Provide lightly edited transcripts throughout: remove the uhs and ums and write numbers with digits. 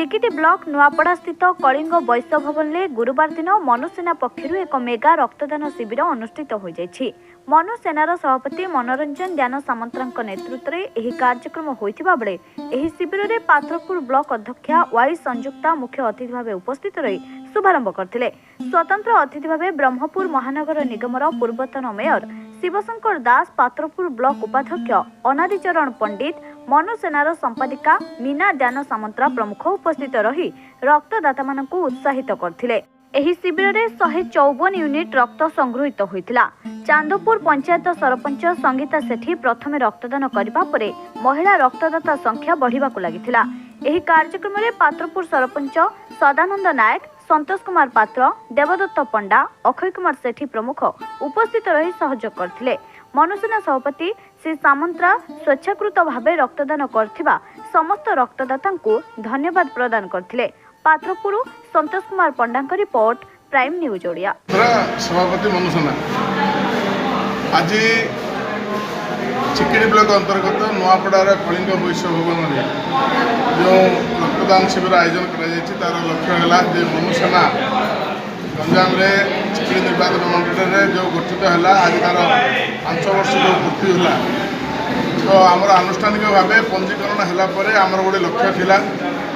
Chikiti block Nuapada ସ୍ଥିତ କଳିଙ୍ଗ ବୈଶ୍ୟ ଭବନରେ ଗୁରୁବାର ଦିନ ମନୁସେନା ପକ୍ଷରୁ ଏକ ମେଗା ରକ୍ତଦାନ ଶିବିର ଅନୁଷ୍ଠିତ ହୋଇଯାଇଛି। ମନୁସେନାର ସଭାପତି ମନୋରଞ୍ଜନ ଦ୍ୟାନ ସାମନ୍ତରାଙ୍କ ନେତୃତ୍ୱରେ ଏହି କାର୍ଯ୍ୟକ୍ରମ ହୋଇଥିବା ବେଳେ ଏହି ଶିବିରରେ ପାତ୍ରପୁର ବ୍ଲକ ଅଧ୍ୟକ୍ଷା ୱାଇ ସଂଯୁକ୍ତା ମୁଖ୍ୟ ଅତିଥି ଭାବେ ଉପସ୍ଥିତ ରହି ଶୁଭାରମ୍ଭ କରିଥିଲେ। ସ୍ୱତନ୍ତ୍ର ଅତିଥି ଭାବେ ବ୍ରହ୍ମପୁର ମହାନଗର ନିଗମର ପୂର୍ବତନ ମେୟର ଶିବଶଙ୍କର ଦାସ, ପାତ୍ରପୁର ବ୍ଲକ ଉପାଧ୍ୟକ୍ଷ ଅନାଦିଚରଣ ପଣ୍ଡିତ, ମନୁସେନାର ସମ୍ପାଦିକା ମୀନା ଦ୍ୟାନ ସାମନ୍ତରା ପ୍ରମୁଖ ଉପସ୍ଥିତ ରହି ରକ୍ତଦାତାମାନଙ୍କୁ ଉତ୍ସାହିତ କରିଥିଲେ। ଏହି ଶିବିରରେ 154 ୟୁନିଟ୍ ରକ୍ତ ସଂଗୃହୀତ ହୋଇଥିଲା। ଚାନ୍ଦପୁର ପଞ୍ଚାୟତ ସରପଞ୍ଚ ସଙ୍ଗୀତା ସେଠୀ ପ୍ରଥମେ ରକ୍ତଦାନ କରିବା ପରେ ମହିଳା ରକ୍ତଦାତା ସଂଖ୍ୟା ବଢ଼ିବାକୁ ଲାଗିଥିଲା। ଏହି କାର୍ଯ୍ୟକ୍ରମରେ ପାତ୍ରପୁର ସରପଞ୍ଚ ସଦାନନ୍ଦ ନାୟକ, ସନ୍ତୋଷ କୁମାର ପାତ୍ର, ଦେବଦତ୍ତ ପଣ୍ଡା, ଅକ୍ଷୟ କୁମାର ସେଠୀ ପ୍ରମୁଖ ଉପସ୍ଥିତ ରହି ସହଯୋଗ କରିଥିଲେ। ମନୁସେନା ସଭାପତି ଶ୍ରୀ ସାମନ୍ତରା ସ୍ୱେଚ୍ଛାକୃତ ଭାବେ ରକ୍ତଦାନ କରିଥିବା ସମସ୍ତ ରକ୍ତଦାତାଙ୍କୁ ଧନ୍ୟବାଦ ପ୍ରଦାନ କରିଥିଲେ। ପାତ୍ରପୁର ସନ୍ତୋଷ କୁମାର ପଣ୍ଡାଙ୍କ ରିପୋର୍ଟ, ପ୍ରାଇମ୍ ନ୍ୟୁଜ୍ ଓଡ଼ିଆ। ସଭାପତି, ମନୁସେନା। ଆଜି ଚିକିଟି ବ୍ଲକ ଅନ୍ତର୍ଗତ ନୂଆପଡ଼ାର କଳିଙ୍ଗ ବୈଶ୍ୟ ଭବନରେ ଯେଉଁ ରକ୍ତଦାନ ଶିବିର ଆୟୋଜନ କରାଯାଇଛି, ତା'ର ଲକ୍ଷ୍ୟ ହେଲା ଯେ ମନୁସେନା ଗଞ୍ଜାମରେ ଚିକିଟି ନିର୍ବାଚନ ମଣ୍ଡଳୀରେ ଯେଉଁ ଗଠିତ ହେଲା, ଆଜି ତା'ର 5 ବର୍ଷ ଯେଉଁ ପୂର୍ତ୍ତି ହେଲା। ତ ଆମର ଆନୁଷ୍ଠାନିକ ଭାବେ ପଞ୍ଜୀକରଣ ହେଲା ପରେ ଆମର ଗୋଟେ ଲକ୍ଷ୍ୟ ଥିଲା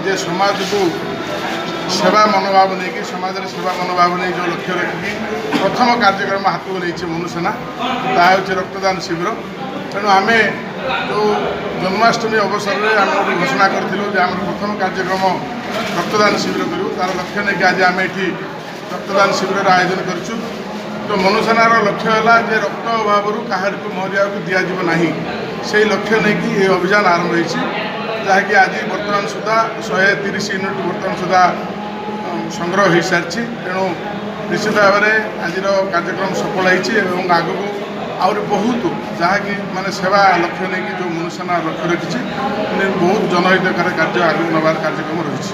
ଯେ ସମାଜକୁ ସେବା ମନୋଭାବ ନେଇକି, ସମାଜରେ ସେବା ମନୋଭାବ ନେଇ ଯେଉଁ ଲକ୍ଷ୍ୟ ରଖିକି ପ୍ରଥମ କାର୍ଯ୍ୟକ୍ରମ ହାତକୁ ନେଇଛି ମନୁସେନା, ତାହା ହେଉଛି ରକ୍ତଦାନ ଶିବିର। ତେଣୁ ଆମେ ଯେଉଁ ଜନ୍ମାଷ୍ଟମୀ ଅବସରରେ ଆମେ ଗୋଟେ ଘୋଷଣା କରିଥିଲୁ ଯେ ଆମର ପ୍ରଥମ କାର୍ଯ୍ୟକ୍ରମ ରକ୍ତଦାନ ଶିବିର କରିବୁ, ତା'ର ଲକ୍ଷ୍ୟ ନେଇକି ଆଜି ଆମେ ଏଠି ରକ୍ତଦାନ ଶିବିରର ଆୟୋଜନ କରିଛୁ। ତ ମନୁସେନାର ଲକ୍ଷ୍ୟ ହେଲା ଯେ ରକ୍ତ ଅଭାବରୁ କାହାରିକୁ ମରିବାକୁ ଦିଆଯିବ ନାହିଁ। ସେଇ ଲକ୍ଷ୍ୟ ନେଇକି ଏ ଅଭିଯାନ ଆରମ୍ଭ ହୋଇଛି, ଯାହାକି ଆଜି ବର୍ତ୍ତମାନ ସୁଦ୍ଧା 130 ୟୁନିଟ୍ ବର୍ତ୍ତମାନ ସୁଦ୍ଧା ସଂଗ୍ରହ ହୋଇସାରିଛି। ତେଣୁ ନିଶ୍ଚିତ ଭାବରେ ଆଜିର କାର୍ଯ୍ୟକ୍ରମ ସଫଳ ହୋଇଛି ଏବଂ ଆଗକୁ ଆହୁରି ବହୁତ ଯାହାକି ମାନେ ସେବା ଲକ୍ଷ୍ୟ ନେଇକି ଯେଉଁ ମନୁସେନା ଲକ୍ଷ୍ୟ ରଖିଛି, ମାନେ ବହୁତ ଜନହିତକର କାର୍ଯ୍ୟ ଆଗକୁ ନେବାର କାର୍ଯ୍ୟକ୍ରମ ରହିଛି।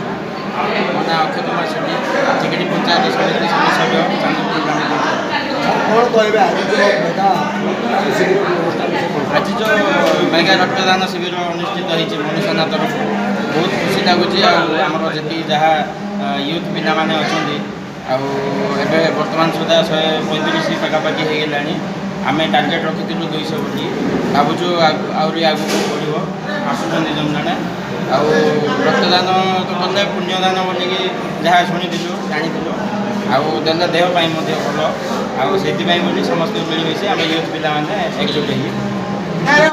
ମୋ ନାଁ ଅକ୍ଷୟ କୁମାର ସେଠୀ, ଚିକିଟି ପଞ୍ଚାୟତ ସମିତି ସଭ୍ୟ, ଚାନ୍ଦପୁର ଗ୍ରାମ ପଞ୍ଚାୟତ। କ'ଣ କହିବେ, ଆଜି ଯେଉଁ ମେଗା ରକ୍ତଦାନ ଶିବିର ବ୍ୟବସ୍ଥା ବିଷୟରେ କ'ଣ? ଆଜି ଯେଉଁ ମେଗା ରକ୍ତଦାନ ଶିବିର ଅନୁଷ୍ଠିତ ହେଇଛି ମନୁସେନା ତରଫରୁ, ବହୁତ ଖୁସି ଲାଗୁଛି। ଆଉ ଆମର ଯେତିକି ଯାହା ୟୁଥ୍ ପିଲାମାନେ ଅଛନ୍ତି, ଆଉ ଏବେ ବର୍ତ୍ତମାନ ସୁଦ୍ଧା 135 ପାଖାପାଖି ହେଇଗଲାଣି। ଆମେ ଟାର୍ଗେଟ୍ ରଖିଥିଲୁ 200 ବୋଲି। ଭାବୁଛୁ ଆହୁରି ଆଗକୁ ବଢ଼ିବ। ଆସୁଛନ୍ତି ଜଣେ ଜଣେ। ଆଉ ରକ୍ତଦାନ ତ କଲେ ପୁଣ୍ୟଦାନ ବୋଲିକି ଯାହା ଶୁଣିଥିଲୁ, ଜାଣିଥିଲୁ। ଆଉ ଦେଲେ ଦେହ ପାଇଁ ମଧ୍ୟ ଭଲ। ଆଉ ସେଇଥିପାଇଁ ବୋଲି ସମସ୍ତେ ମିଳିମିଶି ଆମେ ୟୁଥ୍ ପିଲାମାନେ ଏକଜୁଟ ହେଇକି